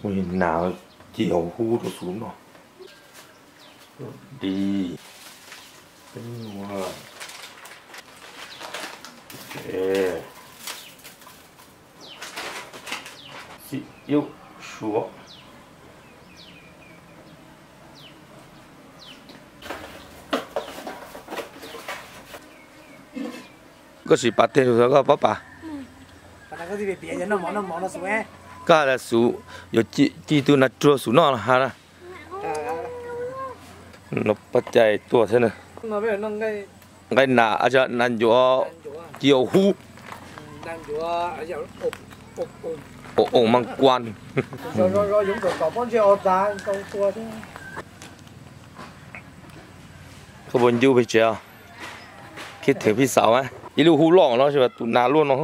Nas ci hauv hub rau xus noj. Di. Xim yuj suav. Koj sim pav teg rau koj pab pav. Koj hais tias xus yuav ci tug nas ruag xus noj los has na. Los pab cai tuaj thiab na. Nqaij nas, nas ncuav ci hauv hub. Ua oos mas kuas. Koj puas ncu pes tsev? Khib theem phij xav ib lub hub loj no tsis tus nas luaj no.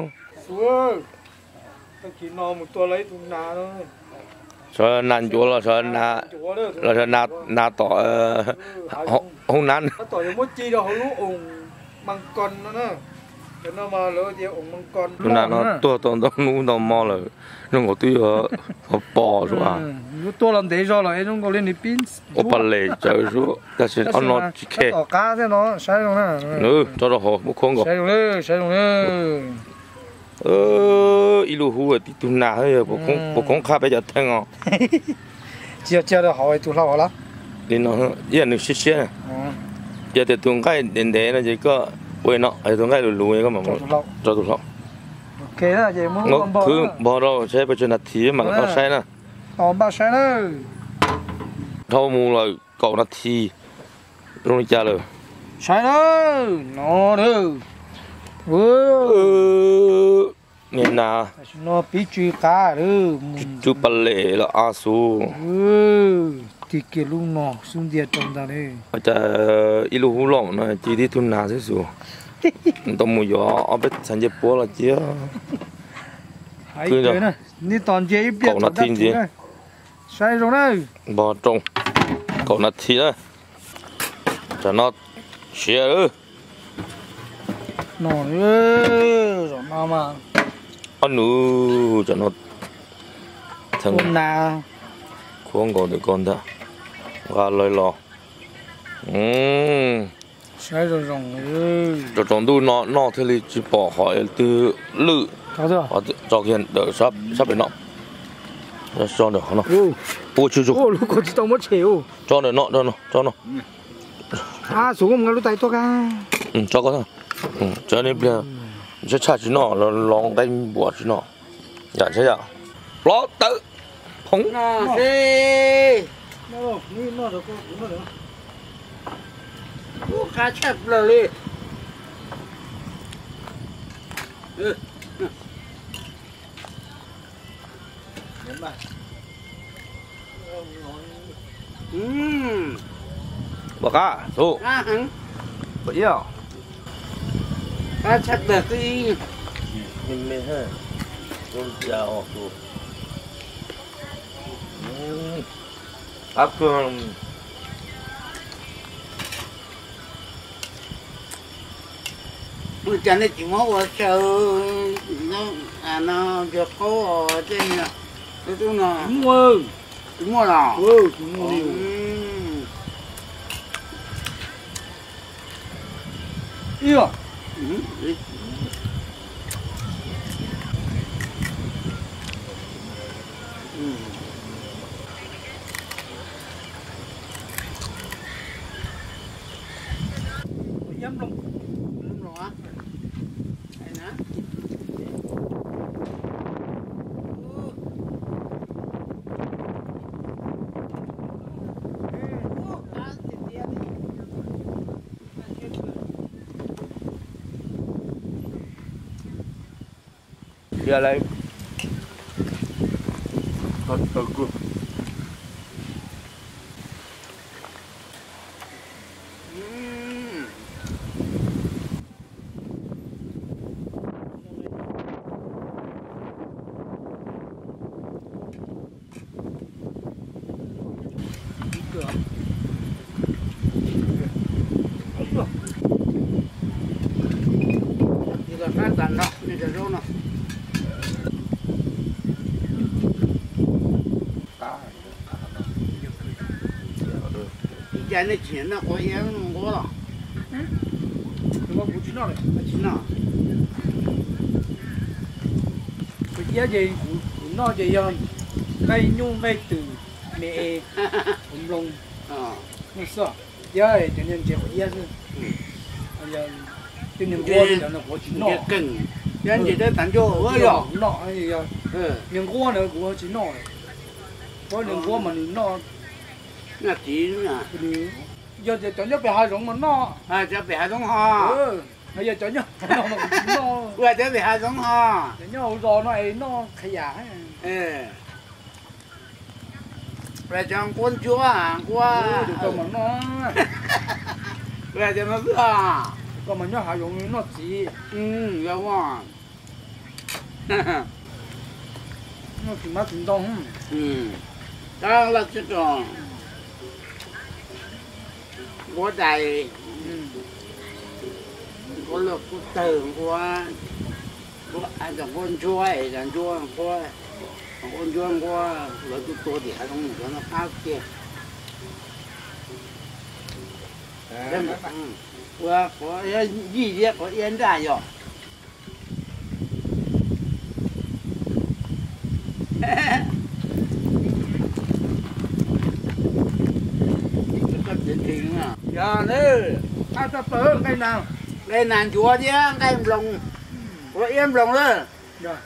Sawv nas ncuav los sawv, los sawv nas tom hoob nab. Tus nas no tuag tau ntau hnub ntau hmo lawm, zoo nkaus twb yuav pom pom sua. Tuaj los ntev zog los zoo nkaus li nws pib ua pas les tsawv sua, tab sis ob no tsis khe. Tso rau hauv muab khuab nkaus. Ib lub hub tib tug nas, puas khoob qhaj peb cov theej os. Tsis yog cia rau hauv tus hlau los? Li no, ib yam nws siab siab na. Yog tias tus nqaij ntev ntev no ces koj ua li no, yog tus nqaij luv luv koj mam rau tus hlau. Khwb npog rau saib pes tsawg nas this mam li saib na. Dhau mus lawm kaum nas this zoo li cas lawm. Saib na, no na. Niag nas, no pib tsw qab, tsw pas les los a xus. Tig kiag lub no xub ntiag rau ntag li. Cas ib lub hub loj no ci tib tug nas xwb xus. Tau mus yuav ob peb txhais ncej puab los cia. Kaum nas this ntxiv. Saib zoo na. Npog rau kaum nas this na. Tam no siav lawm. Ob nus tam no theej na. Khuab nkaus ntawm ko ntag, nqa lawv los. Tsaus tsaus ntuj no noj thiaj li tsis pom qhov twg lwj. Tso kiag ntawm sab pem no. Tso ntawm no. Ua tsuj tsuj. Tso ntawm no, tso no, tso no. Tso ko, tshab tshaj tsis noj, los nqaij npuas tsis noj. Yam tshab yam, plaub tawm phoov. Qab tshaj plaws li. Pom qab, pom ib. Qab tshaj plaws xwb. Qab kawg. Ua cas nej tsis muab ua xyaw no, cov qaub tej no? Tsis muaj, tsis muaj los? Cia lawm. Cas nej tsis nyiam noj quav iab nquab los? Kuv tsis noj. Quav iab ces kuv noj ces yog nqaij nyuj nqaij twm me es, quav nploos, noj xwb, thiab cov niag ntses quav iab xwb. Tej niag nquab ntawd kuv tsis noj. Thiab ntses dawb tas ncauj yog noj, niag nquab ntawd kuv tsis noj. Niag nquab mas nws noj, yog tias cov nyob pem hav zoov mas noj, cov pem hav zoov ho, yog cov nyob no mas kuv tsis noj. Cov pem hav zoov ho, cov nyob hauv zos no es noj qhia yam. Cov nquab ntsuab, nquab, cov no xwb, koj mas nyob hav zoov noj txiv. Noj txiv mab txiv ntoo, tab laj tsib rau, nquab dais, nquab luaj kub tawg, nquab, nquab ntsuab, nquab, nquab ntsuab, nquab lawv tua tim hav zoov cov no qab tiag. Ua quav yij thiab quav iab nraj yog. Yog, qab tshaj plaws nqaij nas, nqaij nas ntsuav thiab nqaij nploos, quav iab nploos lawm.